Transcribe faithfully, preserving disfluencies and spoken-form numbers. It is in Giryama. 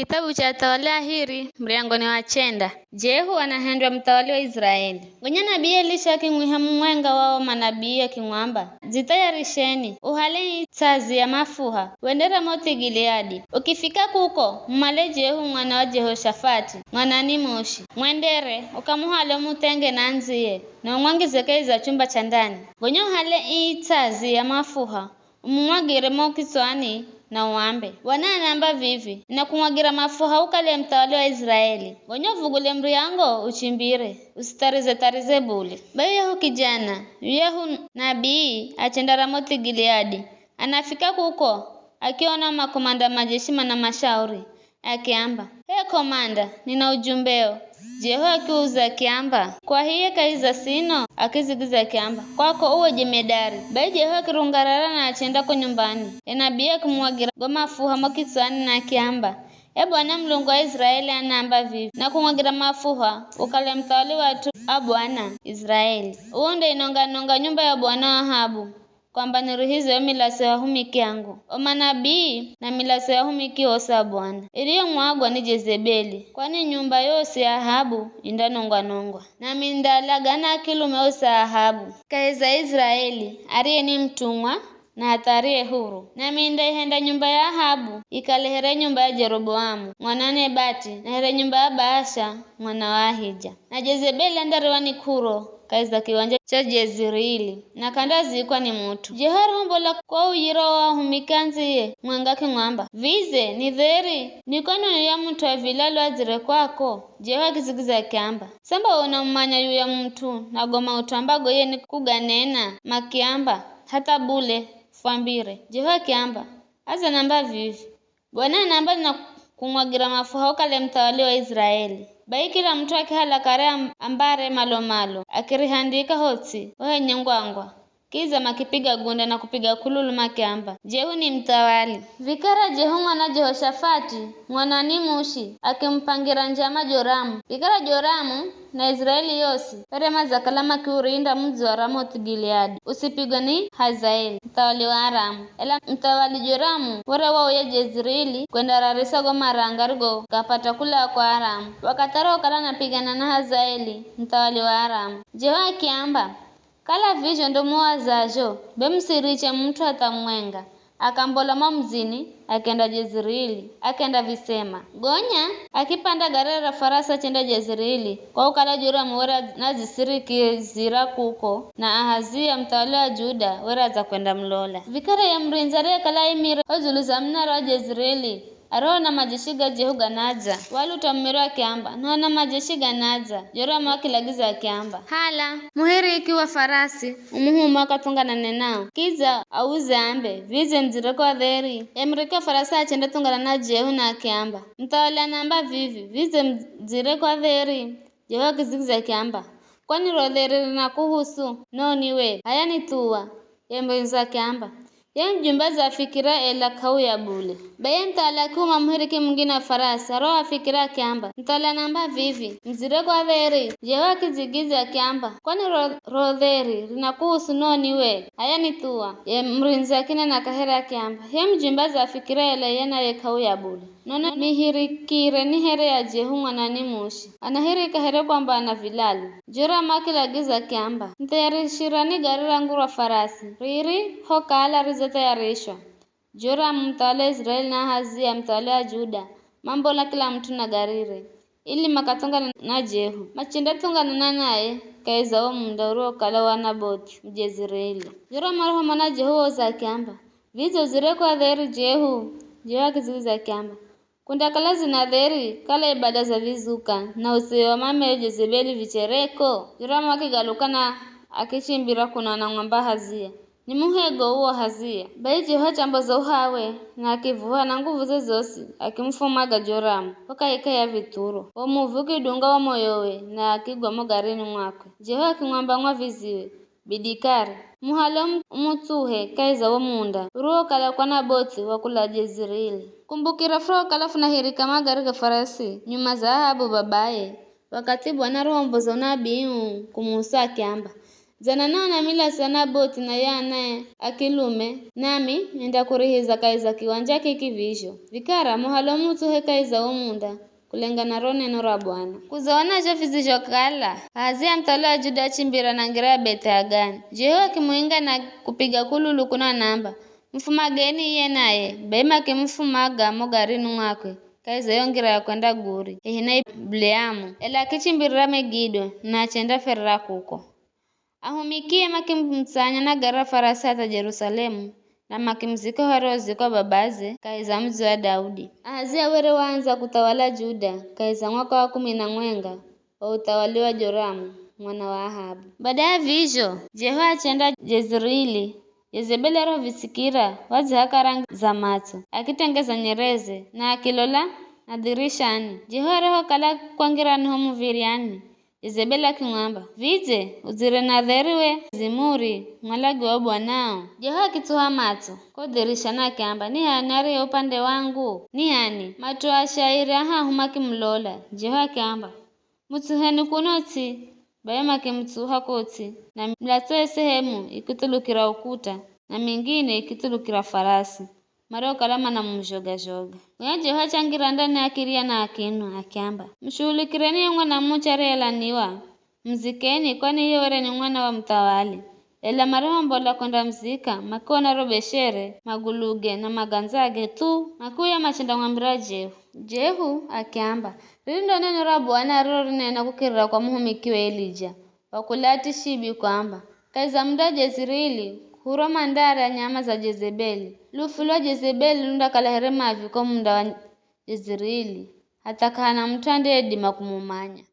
Kitabu cha Athawali Ahiri, muryango ni wa chenda. Jehu anahendwa muthawali wa Israeli. Gonya nabii Elisha akimwiha mumwenga wa o manabii akimwamba, "Dzithayarisheni, uhale its'azi ya mafuha, wende Ramothi Gileadi. Ukifika kuko, mumale Jehu mwana wa Jehoshafati, mwana wa Nimushi. Mwendere, ukamuhale umuthenge na andziye, na umwangize kahi za chumba cha ndani. Gonya uhale its'azi ya mafuha, umumwagire mo kitswani na uambe, 'Bwana anaamba vivi, ninakumwagira mafuha ukale muthawali wa Israeli. Gonya uvugule muryango uchimbire, usitharize-tharize bule.'" Bai yuyahu kijana, yuyahu nabii achenda Ramothi Gileadi. Anafika kuko, akiona makomanda majeshi mana mashauri, akiamba, "H'e komanda, nina ujumbeo." Jehu akiuza akiamba, "Kwa hiye kahi za sino?" Akidzigidzya akiamba, "Kwako uwe jemedari." Bai Jehu akirungarara na achenda ko nyumbani. Ye nabii akimwagira go mafuha mo kitswani na akiamba, "Ye Bwana Mulungu wa Israeli anaamba vivi, 'Nakumwagira mafuha ukale muthawali wa at'u a Bwana Israeli. Uwo nde inonga-nonga nyumba ya Bwana wa Ahabu, kwamba niruhize yo milatso ya ahumiki angu, o manabii na milatso ya ahumiki osi a Bwana, iriyomwagwa ni Jezebeli, kwani nyumba yosi ya Ahabu indanongwa-nongwa. Nami nindalaga na akilume osi a Ahabu kahi za Israeli, ariye ni mutumwa na hatha ariye huru. Nami nindaihenda nyumba ya Ahabu ikale here nyumba ya Jeroboamu mwana wa Nebati, na here nyumba ya Baasha mwana wa Ahija. Na Jezebeli andariwa ni k'uro kahi za kiwanja cha Jezirili, na k'andazikwa ni mut'u." Jehu arihombola kwa uyira wa ahumiki andziye mwenga akimwamba, "Vidze ni dheri ni kwanoni ya mut'u wa vilalo adzire kwako?" Jehu akidzigidzya akiamba, "Samba we unamumanya yuya mut'u na go maut'u ambago ye nikuganena makiamba, hatha bule fwambire." Jehu akiamba, "Aza namba vivi, 'Bwana anaamba ninakumwagira mafuha ukale muthawali wa Israeli.'" Bai kila mut'u akihala kare am- ambare malo-malo, akirihandika ho ts'i ho henye ngwangwa. Kidza makipiga gunda na kupiga k'ululu makiamba, "Jehu ni muthawali." Vikara Jehu mwana Jehoshafati, mwana wa Nimushi, akimupangira njama Joramu. Vikara Joramu na Israeli yosi were madzakala makiurinda mudzi wa Ramothi Gileadi usipigwe ni Hazaeli, muthawali wa Aramu. Ela muthawali Joramu were wauya Jezirili kwendararisa go maranga arigogapata kula kwa Aramu, wakathi arihokala anapigana na Hazaeli, muthawali wa Aramu. Jehu akiamba, "Kala vizho ndo muwazazho, be musiriche mut'u hatha mumwenga." Akambola mo mudzini, akenda Jezirili, akenda visema. Gonya akipanda gari ra farasi achenda Jezirili, kwa kukala Joramu were nadzisirikizira kuko, na Ahazia muthawali wa Juda were adzakwenda mulola. Vikara ye murindzi ariyekala aimire ho dzulu za munara wa Jezirili, arihoona majeshi ga Jehu ganadza, waluta mumiro akiamba, "Naona majeshi ganadza." Joramu akilagiza akiamba, "Hala, muhiriki wa farasi, umuhume akathunganane nao, kidza auze ambe, 'Vidze mudzire kwa dheri?'" Ye muriki wa farasi achenda thungana na Jehu na akiamba, "Muthawali anaamba vivi, vidze mudzire kwa dheri?" Jehu akidzigidzya akiamba, "Kwani ro dheri rinakuhusu noni we? H'aya nithuwa." Ye murindzi akiamba, "Ye mujumbe adzafikira ela k'auya bule." Bai ye muthawali akihuma muhiriki mungine wa farasi, aroho afikira akiamba, "Muthawali anaamba vivi, 'Mudzire kwa dheri.'" Jehu akidzigidzya akiamba, "Kwani ro, ro dheri rinakuhusu noni we? H'aya nithuwa." Ye murindzi akinena kaheri akiamba, "Ye mujumbe adzafikira ela iye naye k'auya bule. Nono mihirikire ni here ya Jehu mwana wa Nimushi. Anahirika here kwamba ana vilalo." Joramu akilagiza akiamba, "Nithayarishirani gari rangu ra farasi, riri hokala ridzathayarishwa." Joramu muthawali wa Israeli na Ahazia muthawali wa Juda mambola kila mut'u na garire, ili makathongane na Jehu. Machendathunganana naye kahi za wo munda uriwokala wa Nabothi Mujezireli. Joramu arihomona Jehu wauza akiamba, "Vidze udzire kwa dheri, Jehu?" Jehu akidzigidzya akiamba, "Kundakala dzina dheri, kala ibada za vizuka na usiwe wa mameyo Jezebeli vichereko?" Joramu akigaluka na akichimbira kuno anamwamba Ahazia, "Ni muhego uwo Ahazia." Bai Jehu achamboza uhawe na akivuha na nguvuze zosi akimufumaga Joramu ho kahikahi ya vithuro. Wo muvi ukidunga wo moyowe na akigwa mo garini mwakwe. Jehu akimwamba ng'waviziwe, "Bidii kare, muhale umu-, umutsuhe kahi za wo munda uriwokala kwa Nabothi wa kula Jezirili. Kumbukira furahokala funahirika magari ga farasi nyuma za Ahabu babaye, wakathi Bwana arihomboza unabii uu kumuhusu akiamba, Dzana naona milatso ya Nabothi na yo anaye a kilume, nami nindakurihiza kahi za kiwanja kiki vizho. Vikara muhalo mutsuhe kahi za wo munda, kulengana ro neno ra Bwana. Kuzoona zho vizhokala, Ahazia muthawali wa Juda achimbira na ngira ya Bethagani. Jehu akimuinga na kupiga kululu kuno anamba, "Mufumageni iye naye." Bai makimufumaga mo garini mwakwe, kahi za yo ngira ya kwenda Guri, hehi na Ibleamu. Ela akichimbirira Megido, na achendaferera kuko. Ahumikie makimutsanya na gari ra farasi hatha Jerusalemu, na makimuzika ho ariozikwa babaze kahi za mudzi wa Daudi. Ahazia were waandza kuthawala Juda kahi za mwaka wa kumi na mwenga wa uthawali wa Joramu mwana wa Ahabu. Bada ya vizho, Jehu achenda Jezirili. Jezebeli arihovisikira, wadzihaka rangi za matso, akitengeza nyereze, na akilola na dhirishani. Jehu arihokala kwangirani ho muv̱iryani, Jezebeli akimwamba, "Vidze udzire na dheri we Zimuri, mwalagi wa bwanao?" Jehu akitsuha matso ko dhirishani akiamba, "Ni h'ani ariye upande wangu? Ni h'ani?" Mat'u a ashairi a hahu makimulola. Jehu akiamba, "Mutsuheni kuno ts'i." Bai makimutsuha ko ts'i, na milatso ye sehemu ikithulukira ukuta, na mingine ikithulukira farasi, mariokala manamuzhoga-zhoga. Gonya Jehu achangira ndani akirya na akinwa, akiamba, "Mushuhulikireni ye mwanamuche ariyelaniwa, muzikeni, kwani iye were ni mwana wa muthawali." Ela marihombola kwendamuzika, makiona ro beshere, maguluge na magandzage thu, makiuya machendamwambira Jehu. Jehu akiamba, "Riri ndo neno ra Bwana arirorinena kukirira kwa muhumikiwe Elija wa kula Tishibi kwamba, 'Kahi za munda wa Jezirili, k'uro mandara nyama za Jezebeli. Lufu lwa Jezebeli lundakala here mavi ko munda wa Jezirili, hatha k'ahana mut'u andeyedima kumumanya.'"